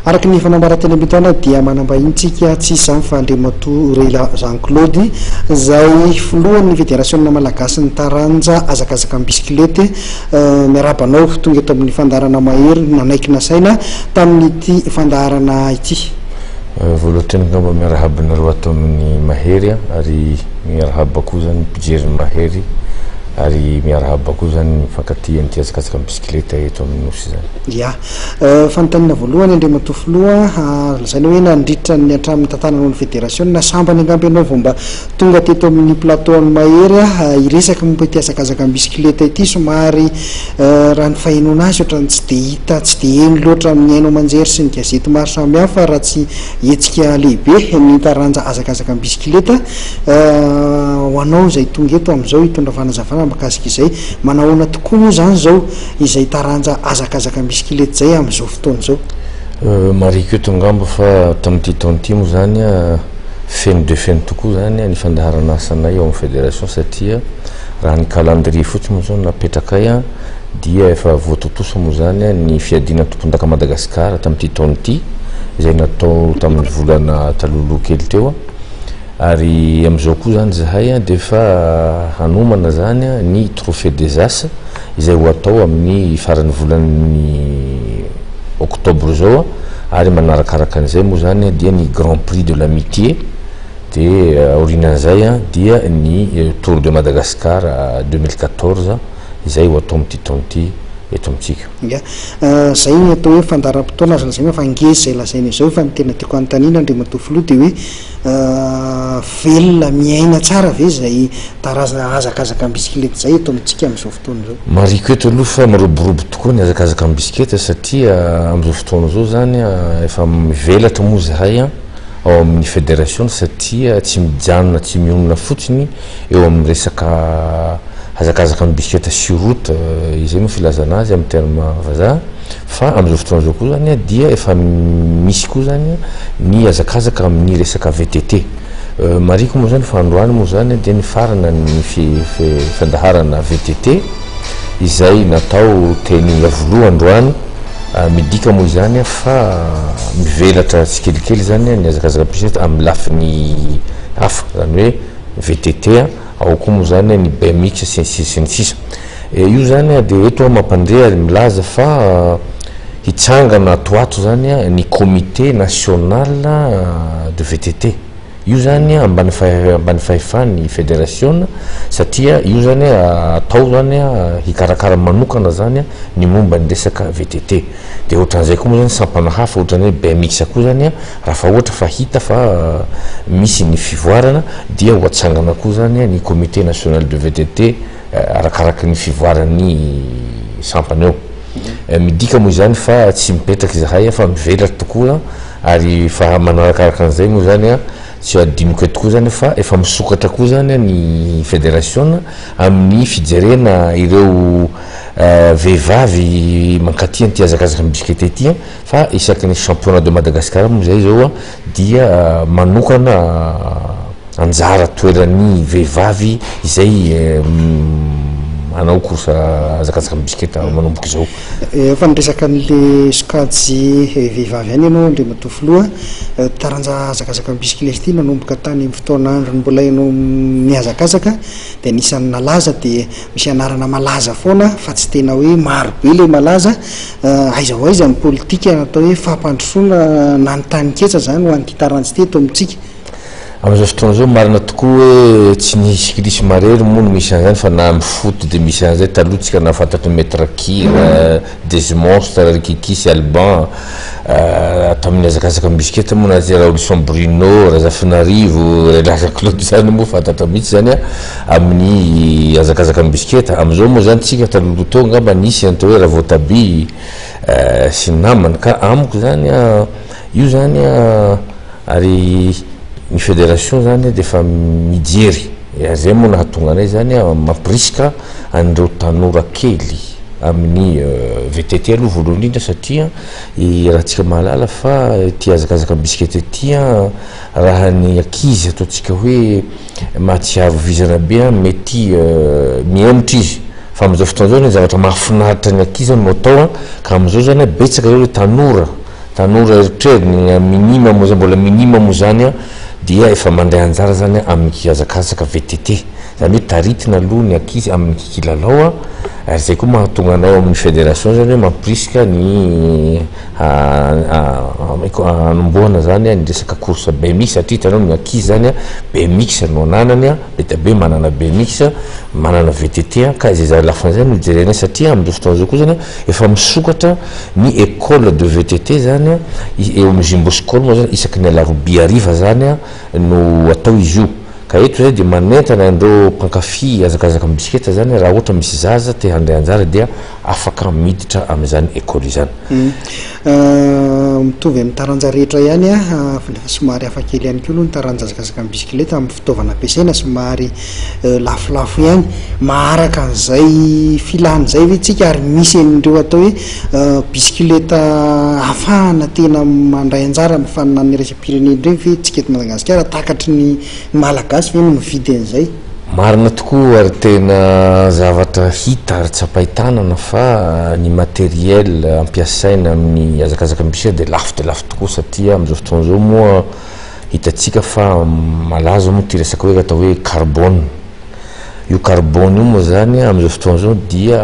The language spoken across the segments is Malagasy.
Araka ny efa nambara teny am-piandohana dia manam-bahiny tsika tsy iza izany fa Andriamatoa Rela Jean Claude izay filohan'ny federasiona malagasin'ny taranja hazakazaka am-bisikilety. Miarahaba anao tonga eto amin'ny fandaharana Mahery nanaiky nasaina tamin'ity fandaharana ity. Voalohany indrindra angamba miarahaba anareo ato amin'ny Mahery ary miarahaba koa izany ny mpijery ny Mahery ary miarahaba koa izany ny mpifankatia an'ity hazakazaka am-bisikileta eto amin'ny Nosy izany. Ya. Fanontaniana voalohany Andriamatoa Filoha, lazaina hoe nandritra ny hatramin'ny nitantananao ny federasiona, sambany angamba ianao vao mba tonga teto amin'ny plateau an'i Mahery hiresaka momba ity hazakazaka am-bisikileta ity, somary raha ny fahenoana azy ohatran'ny tsy dia hita, tsy dia heno loatra amin'ny haino aman-jery sy ny gazety maro samihafa raha tsy hetsika lehibe ny taranja hazakazaka am-bisikileta. Ho anao izay tonga eto amin'izao hitondra fanazavana mahakasika izay, manahoana tokoa moa izany izao izay taranja hazakazaka am-bisikileta izay amin'izao fotoana izao. Marihiko eto angamba fa tamin'ity taona ity moa izany feno dia feno tokoa izany ny fandaharan'asanay ao amin'ny fédération satria raha ny calendrier fotsiny moa izao no napetrakay dia efa voatontosa moa izany ny fiadiana ny tompondaka Madagasikara tamin'ity taona ity izay natao tamin'ny volana talohaloha kely teo. Ary amin'izao koa izany izahay dia efa hanomana izany ny Trophée des As izay ho atao amin'ny faran'ny volan'ny octobre izao ary manarakaraka an'izay moa izany dia ny Grand Prix de l'Amitié dia aorianan'izay dia ny Tour de Madagascar 2014 izay ho atao amin'ity taona ity eto amintsika. Ya, izay ny atao hoe fandaharam-potoana azo lazaina fa ngeza izay lazaina izao fa ny tena tiako hanontaniana Andriamatoa Filoha dia hoe Velona miaina tsara ve izay tarazana hazakazaka am-bisikileta izay eto amintsika amin'izao fotoana izao? Marihiko eto aloha fa miroborobo tokoa ny hazakazaka am-bisikileta satria amin'izao fotoana izao izany efa mivelatra moa izahay ao amin'ny federasiona satria tsy mijanona tsy mionona fotsiny eo amin'ny resaka hazakazaka am-bisikileta sur route izay moa filazana azy amin'ny terme vazaha. Fa amin'izao fotoana izao koa izany dia efa misy koa izany ny hazakazaka amin'ny resaka VTT. Marihiko moa izany fa androany moa izany dia nifarana ny fandaharana VTT izay natao teny Iavoloha androany. Midika moa izany fa mivelatra tsikelikely izany ny hazakazaka bisikileta amin'ny lafiny hafa, izany hoe VTT, ao koa moa izany ny BMX sy ny sisa sy ny sisa. Io zany dia eto aho mampandre ary milaza fa hitsangana ato ho ato zany ny comité national de VTT. Io zany ambany ambany fahefan'ny federasiona satria io zany atao zany hikarakara manokana zany ny momba ny resaka VTT. Dia ohatran'izay koa moa zany sampana hafa ohatran'ny hoe BMX koa zany raha fa ohatra fa hita fa misy ny fivoarana dia ho atsangana koa zany ny comité national de VTT Arakaraky ny fivoaran'ny sampana eo. Midika moa izany fa tsy mipetraka izahay fa mivelatra tokoa ary fa manarakaraka an'izay moa izany tsy adinoko eto koa izany fa efa misokatra koa izany ny federasiona amin'ny fijerena ireo vehivavy mankaty an'ity hazakazaka amin'ny bisikileta ity fa isaky ny championnat de Madagascar moa izay izao dia manokana Anjara toeran'ny vehivavy izay manao course hazakazaka amin'ny bisikileta manomboka izao. Efa niresaka an'le sokajy vehivavy ihany ianao Andriamatoa Filoha. Taranja hazakazaka amin'ny bisikileta ity nanomboka tany amin'ny fotoan'androny mbola ianao nihazakazaka dia anisan'ny nalaza dia misy anarana malaza foana fa tsy tena hoe maro be le malaza. Aiza ho aiza ny politika atao hoe fampandrosoana na ny taninketsa izany ho an'ity taranja ity eto amintsika? Amin'izao fotoana izao marina tokoa hoe tsy ny cyclisme irery moa no misy an'izany fa na amin'ny foot dia misy an'izay, taloha tsika nahafantatra ny Maître Kira, Dezi Monstre, ry Kiki sy Alban, tamin'ny hazakazaka am-bisikileta moa na Raolison Bruno, Razafinarivo, Relax Claude izany moa fantatra mihitsy izany amin'ny hazakazaka am-bisikileta. Amin'izao moa izany tsika taloha teo angamba nisy ny atao hoe Ravoatabia sy ny namany ka amiko izany io izany Ary ny fédération zany dia efa mijery, ary zay moa nahatonga anay zany mampirisika an'ireo tanora kely amin'ny VTT aloha voalohany indrindra satria iarahantsika mahalala fa ity hazakazaka bisikileta ity an, raha ny ankizy ataontsika hoe mahatsiaro vizana be an, mety mihemotra izy, fa amin'izao fotoana izao ny zavatra mahafinaritra ny ankizy no atao an, ka amin'izao zany betsaka ireo tanora. Tanora erotrerony, minima moa zany, mbola minima moa zany an, dia efa mandray anjara zany amin'ny kihazakazaka VTT. Zany hoe taritina aloha ny ankizy amin'ny kilalao an, ary zay koa mahatonga anay ao amin'ny fédération zany hoe mampirisika ny hanombohana zany ny resaka course BMX, satria hitanao ny ankizy zany an, BMX no ananany an, be dia be manana BMX, manana VTT an, ka izay lafiny izay no jerenay satria amin'izao fotoana izao koa zany an, efa misokatra ny école de VTT zany an, eo amin'ny Jumbo School moa zany isaky ny alarobia hariva zany an no atao izy io. Ka eto zay dia manentana an'ireo mpankafy hazakazaka amin'ny bisikileta zany raha ohatra misy zaza te handray anjara dia afaka miditra amin'izany école izany. Mitovy amin'ny taranja rehetra ihany nefa somary hafa kely ihany koa aloha ny taranja hazakazaka amin'ny bisikileta amin'ny fitaovana ampiasaina somary lafolafo ihany. Maharaka an'izay filana izay ve tsika ary misy an'ireo atao hoe bisikileta ahafahana tena mandray anjara amin'ny faninanana iraisam-pirenena ireny ve tsika eto Madagasikara? Takatry ny Malagasy ve no mividy an'izay? Marina tokoa ary tena zavatra hita ary tsapain-tanana fa ny matériel ampiasaina amin'ny hazakazaka misy dia lafo dia lafo tokoa satria amin'izao fotoana izao moa hitantsika fa malaza moa ity resaka hoe atao hoe carbone. Io carbone io moa zany amin'izao fotoana izao dia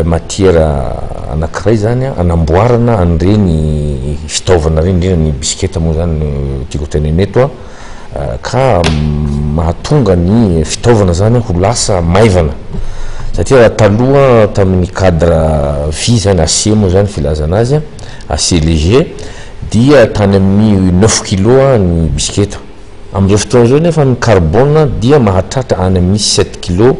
matière anankiray zany anamboarana an'ireny fitaovana ireny, indrindra ny bisikileta moa zany no tiako tenenina eto an, ka mahatonga ny fitaovana zany ho lasa maivana satria raha taloha tamin'ny cadre vy zany acier moa zany filazana azy, acier léger dia tany amin'ny neuf kilos ny bisikileta. Amin'izao fotoana izao nefa ny carbone dia mahatratra any amin'ny sept kilos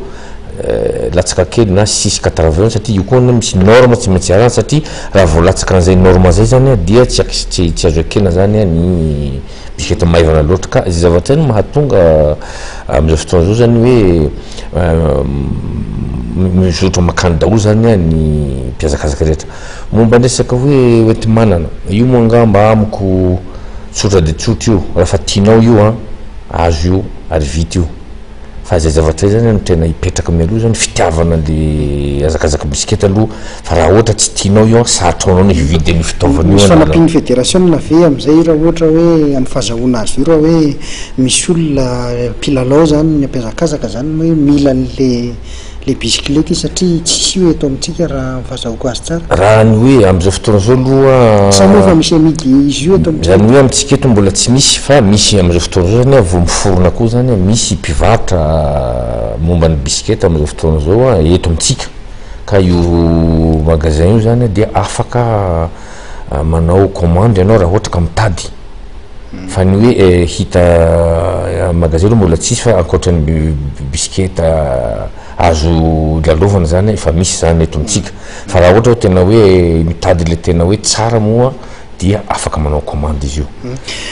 latsaka kely na six quatre-vingts satria io koa anie misy norme tsy maintsy arahana satria raha vao latsaka an'izay norme izay zany dia tsy tsy tsy azo ekena zany ny bisikileta maivana loatra ka izay zavatra izay no mahatonga amin'izao fotoana izao zany hoe mizotra mankany daholo zany ny mpihazakazaka rehetra. Momba ny resaka hoe hoenti-manana, io moa angamba amiko tsotra dia tsotra io, raha fa tianao io an, azo io ary vita io. Fa izay zavatra izay zany no tena hipetraka mialoha zany, fitiavana le hazakazaka bisikileta aloha, fa raha ohatra tsy tianao io an, sarotra ho anao ny hividy an'io fitaovana io Misy fanampian'ny federasiona ve amin'izay raha ohatra hoe amin'ny fahazahoana azy io raha hoe misy olona mpilalao zany ny mpihazakazaka zany hoe mila an'le Le bisikileta io satria tsisy io eto amintsika raha ny fahazahoako azy tsara. Raha ny hoe amin'izao fotoana izao aloha. Sa moa efa misy amidy izy io eto amintsika? Izany hoe amintsika eto mbola tsy misy fa misy amin'izao fotoana izao zany vao miforona koa zany misy mpivarotra momba ny bisikileta amin'izao fotoana izao eto amintsika ka io magasin io zany dia afaka manao commande ianao raha ohatra ka mitady fa ny hoe hita magasin aloha mbola tsisy fa ankoatra ny bisikileta azo lalaovana zany efa misy zany eto amintsika fa raha ohatra hoe tena hoe mitady le tena hoe tsara moa dia afaka manao commande izy io.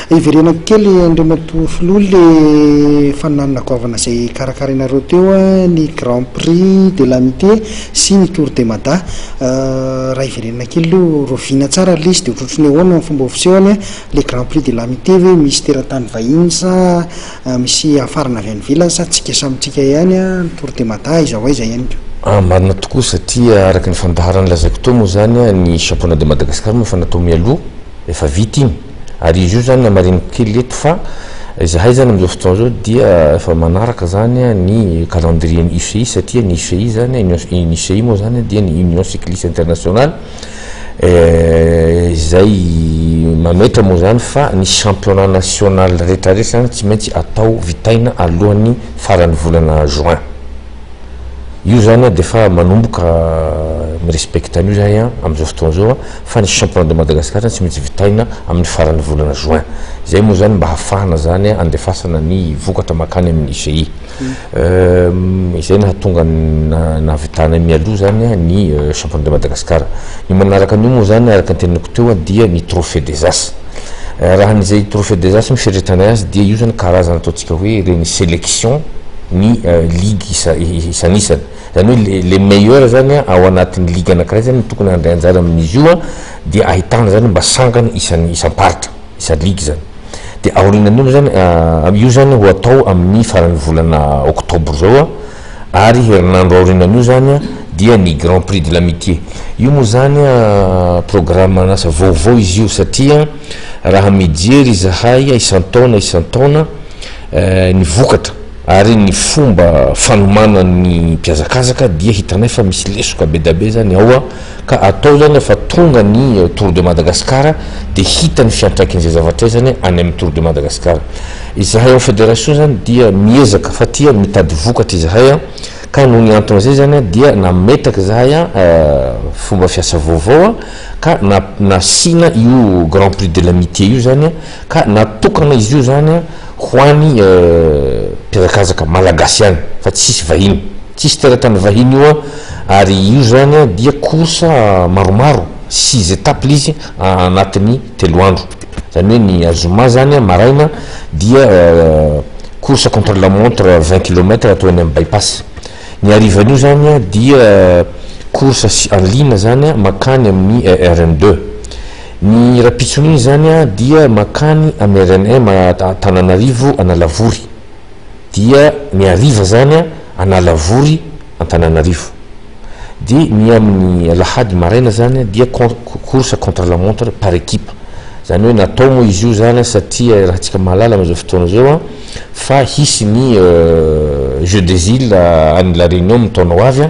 Hiverenako kely Andriamatoa Filoha le faninanana goavana izay karakarainareo teo ny Grand Prix de l'Amitié sy ny Tour de Mada. Raha hiverenana kely aloha rahoviana tsara le izy dia ohatrohatry ny ahoana ny fomba fisehony le Grand Prix de l'Amitié ve misy teratany vahiny sa misy hafarana avy any ivelany sa tsika samy tsika ihany ny Tour de Mada aiza ho aiza ihany koa? Ah, marina tokoa satria araka ny fandaharana lazaiko teo moa zany ny championnat de Madagascar moa efa natao mialoha, efa vita iny ary izy io zany hamariniko kely eto fa izahay zany amin'izao fotoana izao dia efa manaraka zany ny calendrier ny UCI satria ny UCI zany, ny UCI moa zany dia ny Union Cycliste Internationale izay mametra moa zany fa ny championnat national rehetrarehetra zany tsy maintsy atao vitaina alohan'ny faran'ny volana juin. Io zany dia efa manomboka mi-respecte an'io zahay amin'izao fotoana izao fa ny championnat de Madagascar zany tsy maintsy vitaina amin'ny faran'ny volana juin. Izay moa zany mba hahafahana zany andefasana ny vokatra mankany amin'ny UCI. Izay nahatonga nahavitana mialoha zany ny championnat de Madagascar. Ny manaraka an'io moa zany araka ny teneniko teo dia ny trophée des As. Raha ny izay trophée des As no fieritreretanay azy dia io zany karazana ataontsika hoe ireny sélection ny ligue isa isanisany. Izany hoe le les meilleurs zany ao anatin'ny ligue anankiray zany no tokony handray anjara amin'izy io dia ahitana zany mba sangany isan'ny isam-paritra, isan-ligue zany. Dia aorianan'io moa zany io zany ho atao amin'ny faran'ny volana octobre zao ary herinandro aorianan'io zany. dia ny Grand Prix de l'Amitié. Io moa zany programme-n'asa vaovao izy io satria raha mijery izahay isan-taona isan-taona ny vokatra ary ny fomba fanomanan'ny mpihazakazaka dia hitanay fa misy lesoka be da be zany ao ka atao zany fa tonga ny Tour de Madagascar de hita ny fiantraikin'izay zavatra izay zany any amin'ny Tour de Madagascar. Izahay ao fédération zany dia miezaka fa tia mitady vokatra izahay ka noho ny anton'izay zany dia nametraka zahay fomba fiasa vaovao ka nasiana io Grand Prix de l'Amitié io zany ka natokana izy io zany ho an'ny mpihazakazaka malagasy ihany fa tsisy vahiny, tsisy teratany vahiny io ary io zany dia course maromaro, six étapes le izy anatin'ny 3 andro. Zany hoe ny azoma zany maraina dia course contre la montre 20 kilomètres atao eny amin'ny bypass. Ny harivan'io zany dia course en ligne zany makany amin'ny RN2. Ny rapitson'iny zany dia makany amin'ny RN1 Antananarivo Analavory. Dia ny hariva zany Analavory Antananarivo. Dia ny amin'ny alahady maraina zany dia course contre la montre par équipe. Zany hoe natao moa izy io zany satria raha tsika mahalala amin'izao fotoana izao fa hisy ny Jeux des îles any La Réunion amin'ny taona ho avy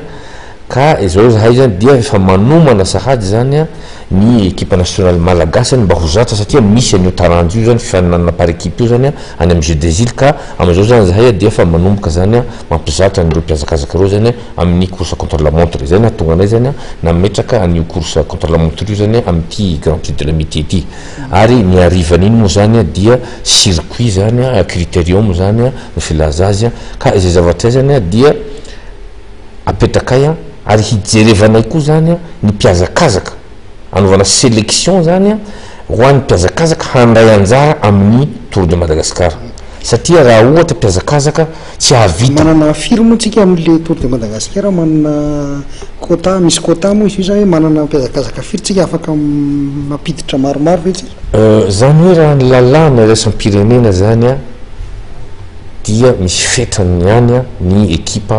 ka izao zahay zany dia efa manomana sahady zany ny équipe nationale malagasy mba ho zatra satria misy an'io taranja io zany fifaninanana par équipe io zany any amin'ny Jeux des îles ka amin'izao zany zahay dia efa manomboka zany mampizatra an'ireo mpihazakazaka ireo zany amin'ny course contre la montre. Zay nahatonga anay zany nametraka an'io course contre la montre io zany amin'ity Grand Prix de l'Amitié ity. Ary ny harivan'iny moa zany dia circuit zany critérium zany no filaza azy ka izay zavatra izay zany dia apetrakay ary hijerevanay koa zany ny mpihazakazaka anaovana sélection zany ho an'ny mpihazakazaka handray anjara amin'ny Tour de Madagascar satria raha ohatra mpihazakazaka tsy hahavita. Manana firy moa tsika amin'le Tour de Madagascar? Manana quota, misy quota moa izy io zany hoe manana mpihazakazaka firy tsika, afaka mampiditra maromaro ve tsika? Zany hoe raha ny lalàna iraisam-pirenena zany dia misy fetrany ihany ny ekipa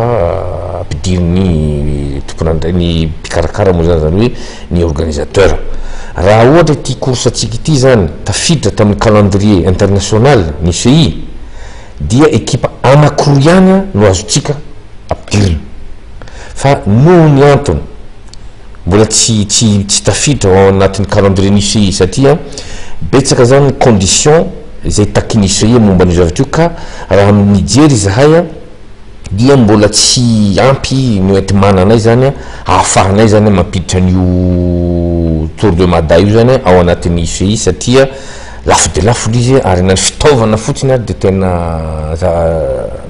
ampidirin'ny tompon'andray, ny mpikarakara moa zany, zany hoe ny organisateur. Raha ohatra ity course atsika ity zany tafiditra tamin'ny calendrier international ny UCI dia ekipa anankiroa ihany no azontsika ampidirina, fa noho ny antony mbola tsy tafiditra ao anatin'ny calendrier ny UCI satria betsaka zany ny condition izay takin'ny UCI momba an'io zavatra io ka raha mijery izahay dia mbola tsy ampy no enti-mananay zany ahafahanay zany mampiditra an'io Tour de Mada io zany ao anatin'ny UCI satria lafo de lafo le izy ary na ny fitaovana fotsiny ary de tena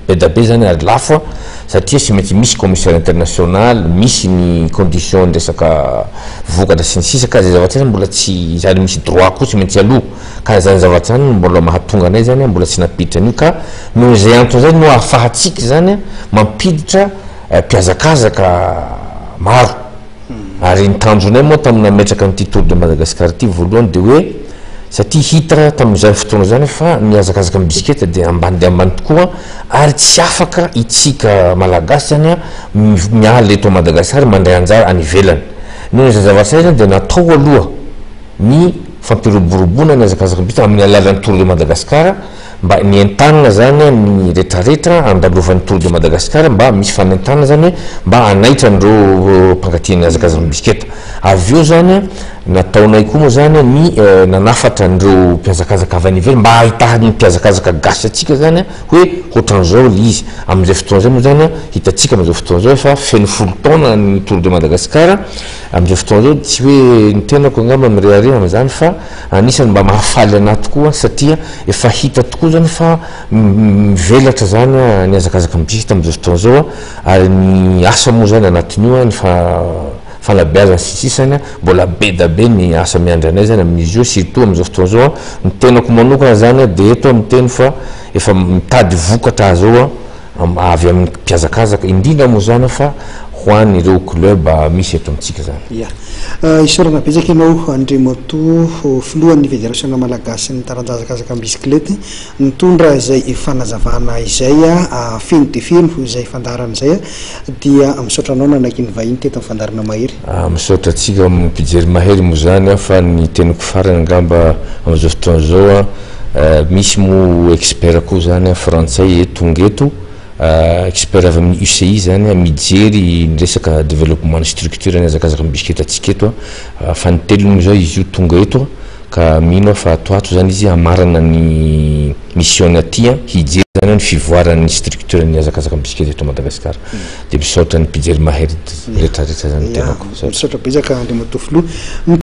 be da be zany ary lafo satria sy maintsy misy commissaire international, misy ny condition ny resaka vokatra sy ny sisa ka zay zavatra zany mbola tsy zany, misy droit koa tsy maintsy aloha ka zany zavatra zany mbola mahatonga anay zany mbola tsy nampiditra an'io ka noho izay antony zay no ahafahantsika zany mampiditra mpihazakazaka maro. Ary ny tanjonay moa tamin'ny nametraka an'ity Tour de Madagascar ity voalohany de hoe satria hita tamin'izany fotoana zany fa ny hazakazaka amin'ny bisikileta de ambany de ambany tokoa ary tsy afaka itsika malagasy zany miala eto Madagasikara mandray anjara any ivelany. Noho izay zavatra izay zany de natao aloha ny fampiroboroboana ny hazakazaka amin'ny bisikileta amin'ny alalan'ny Tour de Madagascar mba nientanina zany ny rehetrarehetra andalovan'ny Tour de Madagascar mba misy fanentanana zany hoe mba hanaitra an'ireo mpankatỳ ny hazakazaka amin'ny bisikileta. Avy eo zany nataonay koa moa zany ny nanafatra an'ireo mpihazakazaka avy any ivelany mba hahitany mpihazakazaka gasy atsika zany hoe ohatran'izao le izy. Amin'izay fotoana izay moa zany hitantsika amin'izao fotoana izao efa feno 10 taona ny Tour de Madagascar. Amin'izao fotoana izao tsy hoe ny tenako angamba mirehareha amin'izany fa anisany mba mahafaly anahy tokoa satria efa hita tokoa zany fa mivelatra zany ny hazakazaka amin'ny bisikileta amin'izao fotoana izao ary ny asa moa zany anatin'io ny fanabeazana sy sisany mbola be da be ny asa miandry anay zany amin'izy io, surtout amin'izao fotoana izao ny tenako manokana zany de eto miteny fa efa mitady vokatra zao avy amin'ny mpihazakazaka indrindra moa zany fa ho an'ireo club misy eto amintsika zany. Ya. Isaorana betsaka ianao Andriamatoa Filohan'ny Federasiona Malagasin'ny taranja hazakazaka am-bisikilety nitondra izay fanazavana izay feno dia feno izay fandaharana izay dia misaotra anao nanaiky ny vahiny teto amin'ny fandaharana Mahery. Misaotra antsika mpijery Mahery moa zany fa ny teniko farany angamba amin'izao fotoana izao misy moa expert koa zany frantsay tonga eto, expert avy amin'ny UCI zany mijery ny resaka développement ny structure ny hazakazaka am-bisikileta antsika eto fa ny telony zao izy io tonga eto ka mino aho fa ato ato zany izy hamarana ny mission aty hijery zany ny fivoaran'ny structure ny hazakazaka am-bisikileta eto Madagasikara. Dia misaotra ny mpijery Mahery rehetrarehetra zany tenako. Misaotra betsaka Andriamatoa Filoha.